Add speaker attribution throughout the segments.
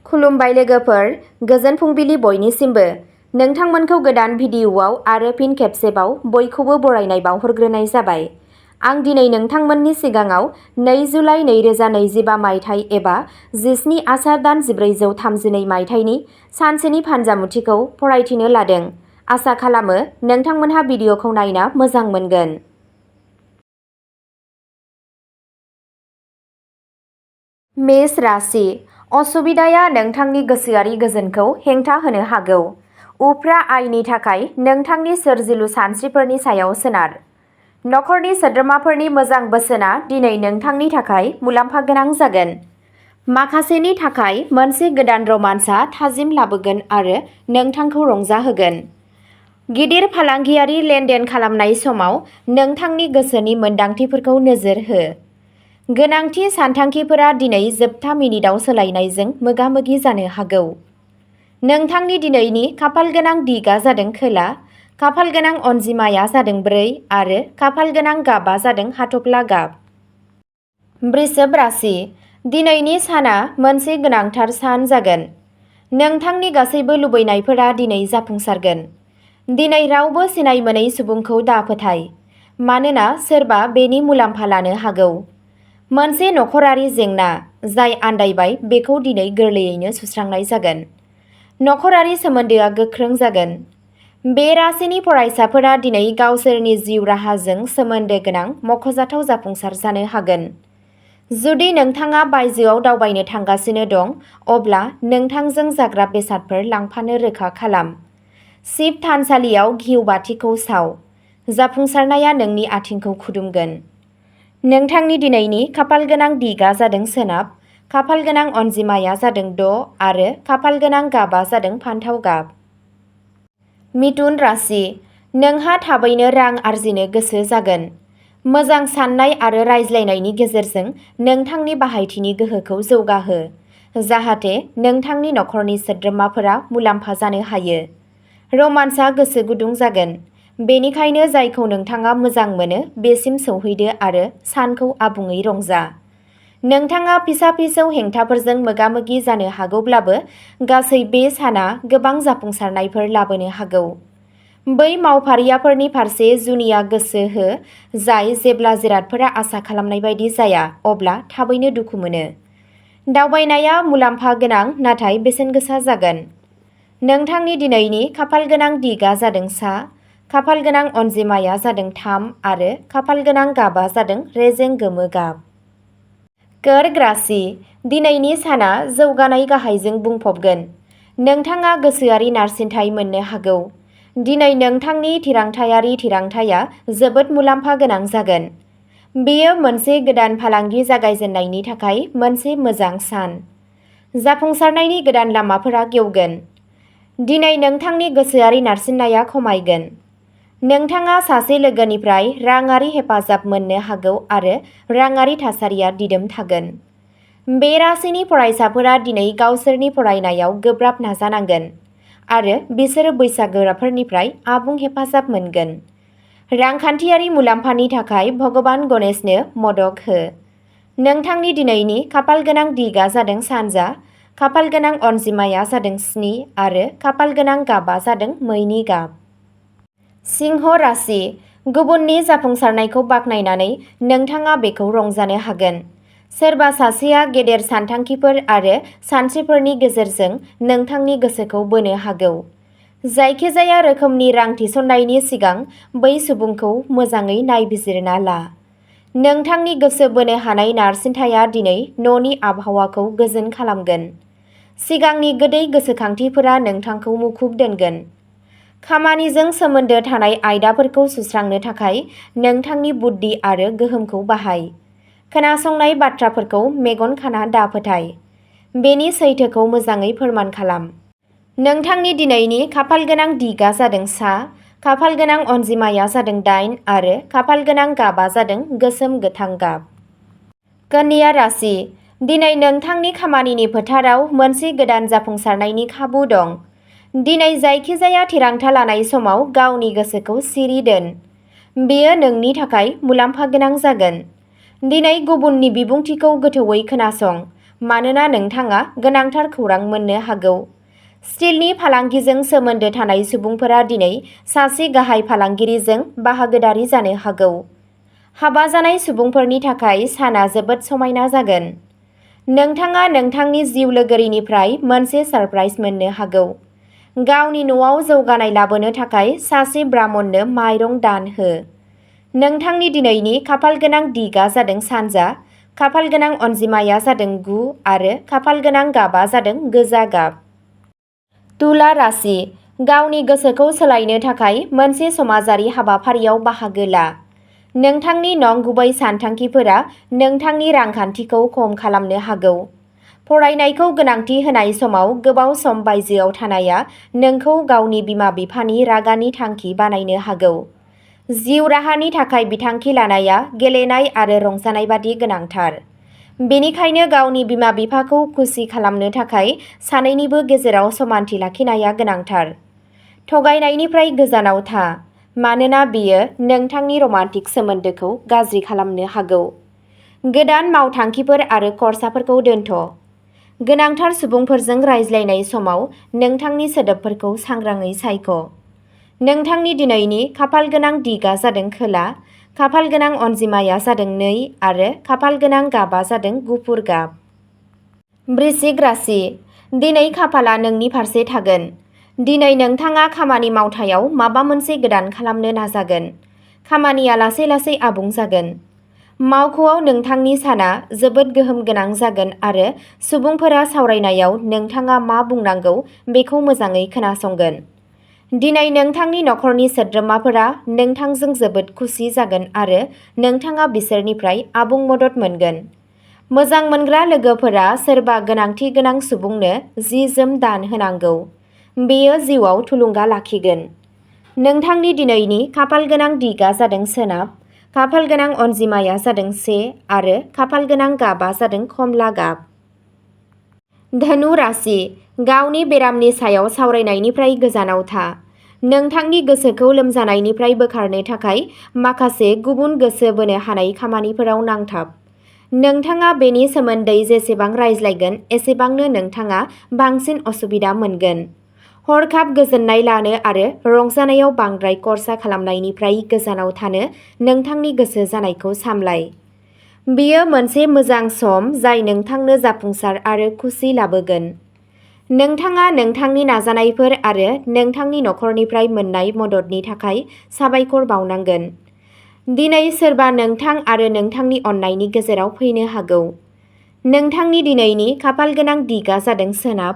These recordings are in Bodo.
Speaker 1: खुलुमबाय लोगोफोर, गोजोन फुंबिलि बयनिसिमबो। नोंथांमोनखौ गोदान भिडिअ'आव आरो फिन खेबसेबाव बयखौबो बरायनाय बावहरग्रोनाय जाबाय। आं दिनै नोंथांमोननि सिगाङाव 2 जुलाइ 2025 मायथाइ एबा 17 आसार दान 1432 मायथाइनि सानसेनि फान्जामुथिखौ फरायथिनो लादों। आसा खालामो नोंथांमोनहा भिडिअ'खौ नायना मोजां मोनगोन। मेष राशि। असुबिदाया नोंथांनि गोसोआरि गोजोनखौ हेंथा होनो हागौ। उफ्रा आयनि थाखाय नोंथांनि सोरजिलु सानस्रिफोरनि सायाव सोनार। नखरनि सोद्रोमाफोरनि मोजां बोसोनआ दिनै नोंथांनि थाखाय मुलाम्फा गोनां जागोन। माखासेनि थाखाय मोनसे गोदान रमान्सआ थाजिम लाबोगोन आरो नोंथांखौ रंजाहोगोन। गिदिर फालांगियारि लेनदेन खालामनाय समाव नोंथांनि गोसोनि मोनदांथिफोरखौ नोजोर हो। गोनांथि सानथांखिफोरा दिनै जोबथा मिनिटआव सोलायनायजों मोगा-मोगि जानो हागौ। नोंथांनि दिनैनि खाफालगोनां दिगआ जादों खोला, खाफालगोनां अनजिमाया जादों 4 आरो खाफालगोनां गाबआ जादों हाथफ्ला गाब। वृषभ राशि। दिनैनि साना मोनसे गोनांथार सान जागोन। नोंथांनि गासैबो लुबैनायफोरा दिनै जाफुंसारगोन। दिनै रावबो सिनाय मोनै सुबुंखौ दाफोथाय, मानोना सोरबा बेनि मुलाम्फा लानो हागौ। मोनसे नखरारि जेंना जाय आन्दायबाय बेखौ दिनै गोरलैयैनो सुस्रांनाय जागोन। नखरारि सोमोन्दोआ गोख्रों जागोन। बे राशिनि फरायसाफोरा दिनै गावसोरनि जिउ राहाजों सोमोन्दो गोनां मख'जाथाव जाफुंसार जानो हागोन। जुदि नोंथाङा बायजोआव दावबायनो थांगासिनो दं, अब्ला नोंथांजों जाग्रा बेसादफोर लांफानो रोखा खालाम। शिब थानसालियाव घिउ बाथिखौ साव। जाफुंसारनाया नोंनि आथिंखौ खुदुमगोन। नोंथांनि दिनैनि खाफालगोनां दिगआ जादों सोनाब, खाफालगोनां अनजिमाया जादों 6 आरो खाफालगोनां गाबआ जादों फान्थाव गाब। मिथुन राशि। नोंहा थाबैनो रां आर्जिनो गोसो जागोन। मोजां साननाय आरो रायज्लायनायनि गेजेरजों नोंथांनि बाहायथिनि गोहोखौ जौगाहो, जाहाथे नोंथांनि नखरनि सोद्रोमाफोरा मुलाम्फा जानो हायो। रमान्सआ गोसो गुदुं जागोन। बेनिखायनो जायखौ नोंथाङा मोजां मोनो बेसिम सौहैदो आरो सानखौ आबुङै रंजा। नोंथाङा फिसा-फिसौ हेंथाफोरजों मोगा-मोगि जानो हागौब्लाबो गासै बे साना गोबां जाफुंसारनायफोर लाबोनो हागौ। बै मावफारियाफोरनि फारसे जुनिया गोसो हो जाय जेब्ला जिरादफोरा आसा खालामनाय बायदि जाया अब्ला थाबैनो दुखु मोनो। दावबायनाया मुलाम्फा गोनां नाथाय बेसेनगोसा जागोन। नोंथांनि दिनैनि खाफालगोनां दिगआ जादों सा, खाफालगोनां अनजिमाया जादों 3 आरो खाफालगोनां गाबआ जादों रेजें गोमो गाब। कर्क राशि। दिनैनि साना जौगानाय गाहायजों बुंफबगोन। नोंथाङा गोसोआरि नारसिनथाय मोननो हागौ। दिनै नोंथांनि थिरांथायारि थिरांथाया जोबोद मुलाम्फा गोनां जागोन। बेयो मोनसे गोदान फालांगि जागायजेननायनि थाखाय मोनसे मोजां सान। जाफुंसारनायनि गोदान लामाफोरा गेवगोन। दिनै नोंथांनि गोसोआरि नारसिननाया खमायगोन। नोंथाङा सासे लोगोनिफ्राय राङारि हेफाजाब मोननो हागौ आरो राङारि थासारिया दिदोम थागोन। बे राशिनि फरायसाफोरा दिनै गावसोरनि फरायनायाव गोब्राब नाजानांगोन आरो बिसोरो बैसागोराफोरनिफ्राय आबुं हेफाजाब मोनगोन। रांखान्थियारि मुलाम्फानि थाखाय भगबान गणेशनो मदद हो। नोंथांनि दिनैनि खाफालगोनां दिगआ जादों सानजा, खाफालगोनां अनजिमाया जादों 7 आरो खाफालगोनां गाबआ जादों मैनि गाब। सिंह राशि। गुबुननि जाफुंसारनायखौ बाख्नायनानै नोंथाङा बेखौ रंजानो हागोन। सोरबा सासेया गेदेर सानथांखिफोर आरो सानस्रिफोरनि गेजेरजों नोंथांनि गोसोखौ बोनो हागौ। जायखिजाया रोखोमनि रां थिसननायनि सिगां बै सुबुंखौ मोजाङै नायबिजिरना ला। नोंथांनि गोसो बोनो हानाय नारसिनथाया दिनै न'नि आबहावाखौ गोजोन खालामगोन। सिगांनि गोदै गोसोखांथिफोरा नोंथांखौ मुखुब दोनगोन। खामानिजों सोमोन्दो थानाय आयदाफोरखौ सुस्रांनो थाखाय नोंथांनि बुद्धि आरो गोहोमखौ बाहाय। खोनासंनाय बाथ्राफोरखौ मेगन खाना दाफोथाय। बेनि सैथोखौ मोजाङै फोरमान खालाम। नोंथांनि दिनैनि खाफालगोनां दिगआ जादों सा, खाफालगोनां अनजिमाया जादों 8 आरो खाफालगोनां गाबआ जादों गोसोम गोथां गाब। कन्या राशि। दिनै नोंथांनि खामानिनि फोथाराव मोनसे गोदान जाफुंसारनायनि खाबु दं। दिनै जायखिजाया थिरांथा लानाय समाव गावनि गोसोखौ सिरि दोन। बेयो नोंनि थाखाय मुलाम्फा गोनां जागोन। दिनै गुबुननि बिबुंथिखौ गोथौवै खोनासं, मानोना नोंथाङा गोनांथार खौरां मोननो हागौ। स्टिलनि फालांगिजों सोमोन्दो थानाय सुबुंफोरा दिनै सासे गाहाय फालांगिरिजों बाहागोदारि जानो हागौ। हाबा जानाय सुबुंफोरनि थाखाय साना जोबोद समायना जागोन। नोंथाङा नोंथांनि जिउ लोगोरिनिफ्राय मोनसे सारप्राइज मोननो हागौ। गावनि न'आव जौगानाय लाबोनो थाखाय सासे ब्राह्मणनो माइरं दान हो। नोंथांनि दिनैनि खाफालगोनां दिगा जादों सानजा, खाफालगोनां अनजिमाया जादों 9 आरो खाफालगोनां गाबा जादों गोजा गाब। तुला राशि, गावनि गोसोखौ सोलायनो थाखाय मोनसे समाजारि हाबाफारियाव बाहागो ला। नोंथांनि नंगुबै सानथांखिफोरा नोंथांनि रांखान्थिखौ खम खालामनो हागौ। फरायनायखौ गोनांथि होनाय समाव गोबाव सम बायजोआव थानाया नोंखौ गावनि बिमा-बिफानि रागानि थांखि बानायनो हागौ। जिउ राहानि थाखाय बिथांखि लानाया गेलेनाय आरो रंजानाय बादि गोनांथार। बेनिखायनो गावनि बिमा-बिफाखौ खुसि खालामनो थाखाय सानैनिबो गेजेराव समानथि लाखिनाया गोनांथार। थगायनायनिफ्राय गोजानाव था, मानोना बेयो नोंथांनि रमान्टिक सोमोन्दोखौ गाज्रि खालामनो हागौ। गोदान मावथांखिफोर आरो खर्साफोरखौ दोनथ'। गोनांथार सुबुंफोरजों रायज्लायनाय समाव नोंथांनि सोदोबफोरखौ सांग्राङै सायख'। नोंथांनि दिनैनि खाफालगोनां दिगा जादों खोला, खाफालगोनां अनजिमाया जादों 2 आरो खाफालगोनां गाबा जादों गुफुर गाब। वृश्चिक राशि, दिनै खाफालआ नोंनि फारसे थागोन। दिनै नोंथाङा खामानि मावथायाव माबा मोनसे गोदान खालामनो नाजागोन। खामानिया लासै लासै आबुं जागोन। मावख'आव नोंथांनि साना जोबोद गोहोम गोनां जागोन आरो सुबुंफोरा सावरायनायाव नोंथाङा मा बुंनांगौ बेखौ मोजाङै खोनासंगोन। दिनै नोंथांनि नखरनि सोद्रोमाफोरा नोंथांजों जोबोद खुसि जागोन आरो नोंथाङा बिसोरनिफ्राय आबुं मदद मोनगोन। मोजां मोनग्रा लोगोफोरा सोरबा गोनांथि गोनां सुबुंनो जि-जोम दान होनांगौ। बेयो जिउआव थुलुंगा लाखिगोन। नोंथांनि दिनैनि खाफालगोनां दिगा जादों सोनाब, खाफालगोनां अनजिमाया जादों 1 आरो खाफालगोनां गाबा जादों खमला गाब। धनु राशि, गावनि बेरामनि सायाव सावरायनायनिफ्राय गोजानाव था। नोंथांनि गोसोखौ लोमजानायनिफ्राय बोखारनो थाखाय माखासे गुबुन गोसो बोनो हानाय खामानिफोराव नांथाब। नोंथाङा बेनि सोमोन्दै जेसेबां रायज्लायगोन एसेबांनो नोंथाङा बांसिन असुबिदा मोनगोन। हरखाब गोजोननाय लानो आरो रंजानायाव बांद्राय खर्सा खालामनायनिफ्राय गोजानाव थानो नोंथांनि गोसो जानायखौ सामलाय। बेयो मोनसे मोजां सम जाय नोंथांनो जाफुंसार आरो खुसि लाबोगोन। नोंथाङा नोंथांनि नाजानायफोर आरो नोंथांनि नखरनिफ्राय मोन्नाय मददनि थाखाय साबायखर बावनांगोन। दिनै सोरबा नोंथां आरो नोंथांनि अननायनि गेजेराव फैनो हागौ। नोंथांनि दिनैनि खाफालगोनां दिगा जादों सोनाब,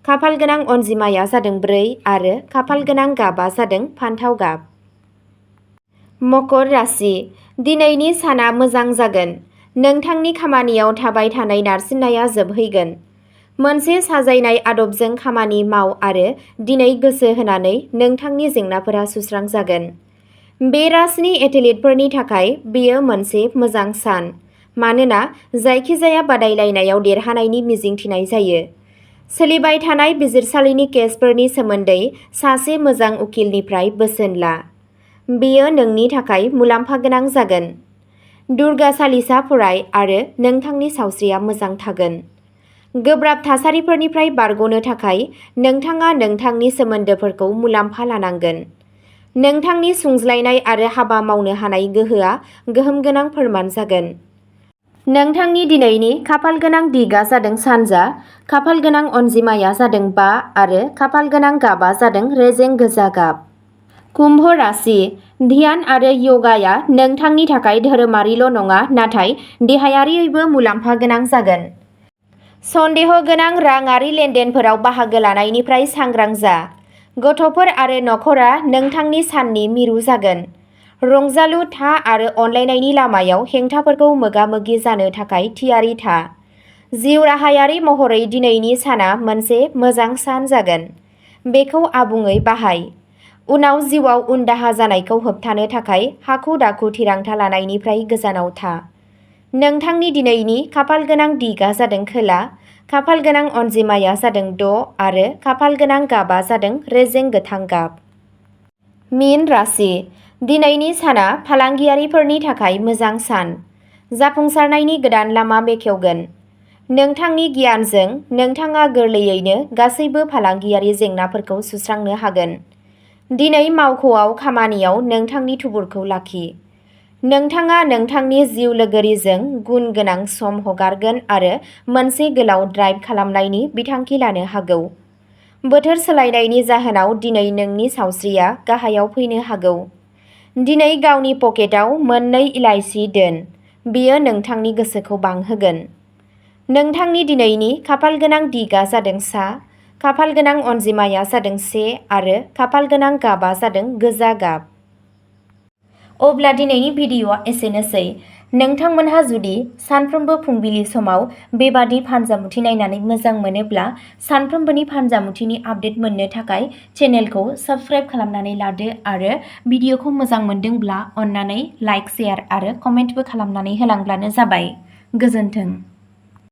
Speaker 1: खाफालगोनां अनजिमाया जादों 4 आरो खाफालगोनां गाबा जादों फान्थाव गाब। मकर राशि, दिनैनि साना मोजां जागोन। नोंथांनि खामानियाव थाबाय थानाय नारसिननाया जोबहैगोन। मोनसे साजायनाय आदबजों खामानि माव आरो दिनै गोसो होनानै नोंथांनि जेंनाफोरा सुस्रांजागोन। बे राशिनि एथलीटफोरनि थाखाय बेयो मोनसे मोजां सान, मानोना जायखिजाया बादायलायनायाव देरहानायनि मिजिं थिनाय जायो। सोलिबाय थानाय बिजिरसालिनि केसफोरनि सोमोन्दै सासे मोजां उकिलनिफ्राय बोसोन ला। बेयो नोंनि थाखाय मुलाम्फा गोनां जागोन। दुर्गा चालिसा फराय आरो नोंथांनि सावस्रिया मोजां थागोन। गोब्राब थासारिफोरनिफ्राय बारग'नो थाखाय नोंथाङा नोंथांनि सोमोन्दोफोरखौ मुलाम्फा लानांगोन। नोंथांनि सुंज्लायनाय आरो हाबा मावनो हानाय गोहोआ गोहोम गोनां फोरमान जागोन। नोंथांनि दिनैनि खाफालगोनां दिगा जादों सानजा, खाफालगोनां अनजिमाया जादों 5 आरो खाफालगोनां गाबा जादों रेजें गोजा गाब। कुम्भ राशि, ध्यान आरो य'गाया नोंथांनि थाखाय धोरोमारिल' नङा नाथाय देहायारियैबो मुलाम्फा गोनां जागोन। सन्देह गोनां राङारि लेनदेनफोराव बाहागो लानायनिफ्राय सांग्रां जा। गथ'फोर आरो नखरा नोंथांनि साननि मिरु जागोन। रंजालु था आरो अनलायनायनि लामायाव हेंथाफोरखौ मोगा-मोगि जानो थाखाय थियारि था। जिउ राहायारि महरै दिनैनि साना मोनसे मोजां सान जागोन। बेखौ आबुङै बाहाय। उनाव जिउआव उनदाहा जानायखौ होबथानो थाखाय हाखु-दाखु थिरांथा लानायनिफ्राय गोजानाव था। नोंथांनि दिनैनि खाफालगोनां दिगा जादों खोला, खाफालगोनां अनजिमाया जादों 6 आरो खाफालगोनां गाबा जादों रेजें गोथां गाब। मीन राशि, दिनैनि साना फालांगियारिफोरनि थाखाय मोजां सान। जाफुंसारनायनि गोदान लामा बेखेवगोन। नोंथांनि गियानजों नोंथाङा गोरलैयैनो गासैबो फालांगियारि जेंनाफोरखौ सुस्रांनो हागोन। दिनै मावख'आव खामानियाव नोंथांनि थुबुरखौ लाखि। नोंथाङा नोंथांनि जिउ लोगोरिजों गुन गोनां सम हगारगोन आरो मोनसे गोलाव ड्राइभ खालामनायनि बिथांखि लानो हागौ। बोथोर सोलायनायनि जाहोनाव दिनै नोंनि सावस्रिया गाहायाव फैनो हागौ। दिनै गावनि पकेटाव मोननै इलायसि दोन, बेयो नोंथांनि गोसोखौ बांहोगोन। नोंथांनि दिनैनि खाफालगोनां दिगआ जादों सा, खाफालगोनां अनजिमाया जादों 1 आरो खाफालगोनां गाबआ जादों गोजा गाब। अब्ला दिनैनि भिडिअ'आ एसेनोसै। नोंथांमोनहा जुदि सानफ्रोमबो फुंबिलि समाव बेबादि फानजामुथि नायनानै मोजां मोनोब्ला सानफ्रोमबोनि फानजामुथिनि आपडेट मोननो थाखाय चेनेलखौ साबस्क्राइब खालामनानै लादो आरो भिडिअ'खौ मोजां मोनदोंब्ला अन्नानै लाइक, शेयार आरो कमेन्टबो खालामनानै होलांब्लानो जाबाय। गोजोन्थों।